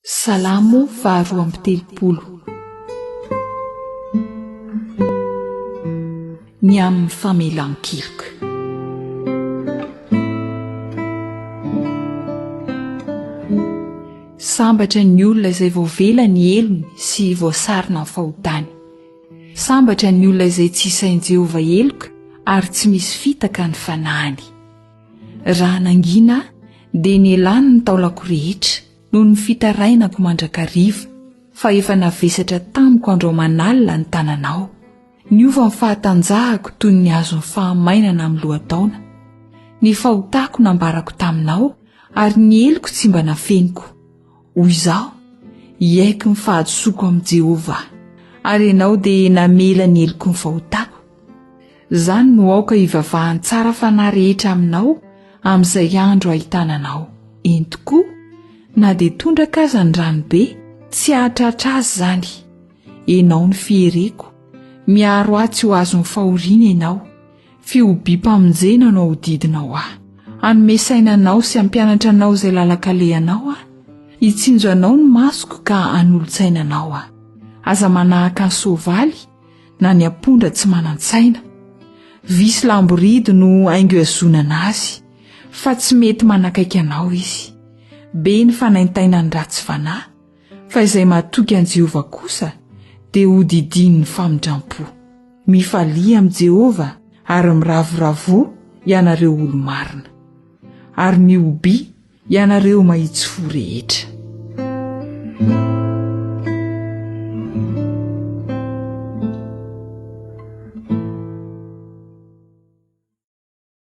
Salamo faharoa amby telopolo. Ny amin'ny famelan-keloka. Sambatra ny olona izay voavela ny helony sy voasarona ny fahotany. Sambatra ny olona izay tsy isain'i Jehovah heloka ary tsy misy fitaka ny fanahiny. Raha nangina aho, dia nialany ny taolako rehetra noho ny fitarainako mandrakariva, fa efa navesatra tamiko andro aman'alina ny tananao. Niova ny fahatanjahako toy ny azon'ny fahamainana amin'ny lohataona. Ny fahotako nambarako taminao, ary ny heloko tsy mba nafeniko. Hoy izaho, Hiaiky ny fahadisoako amin'i Jehovah aho, ary ianao dia namela ny heloko ny fahotako. Izany no aoka hivavahan'ny tsara fanahy rehetra aminao amin'izay andro ahitana anao. Eny tokoa, na dia tondraka aza ny ranobe, tsy hahatratra azy izany. Ianao no fiereko, miaro ahy tsy ho azon'ny fahoriana ianao. Fihobiam-pamonjena no ahodidinao ahy. Hanome saina anao sy hampianatra anao izay lalan-kalehanao aho. Hitsinjo anao ny masoko ka hanolo-tsaina anao aho. Aza manahaka ny soavaly na ny ampondra tsy manan-tsaina. Vy sy lamboridy no haingo ihazonana azy, fa tsy mety manakaiky anao izy. Be ny fanaintainan'ny ratsy fanahy, fa izay matoky an'i Jehovah kosa dia hodidinin'ny famindram-po. Mifalia amin'i Jehovah ary miravoravoa, ianareo olo-marina. Ary mihobia, ianareo mahitsy fo rehetra.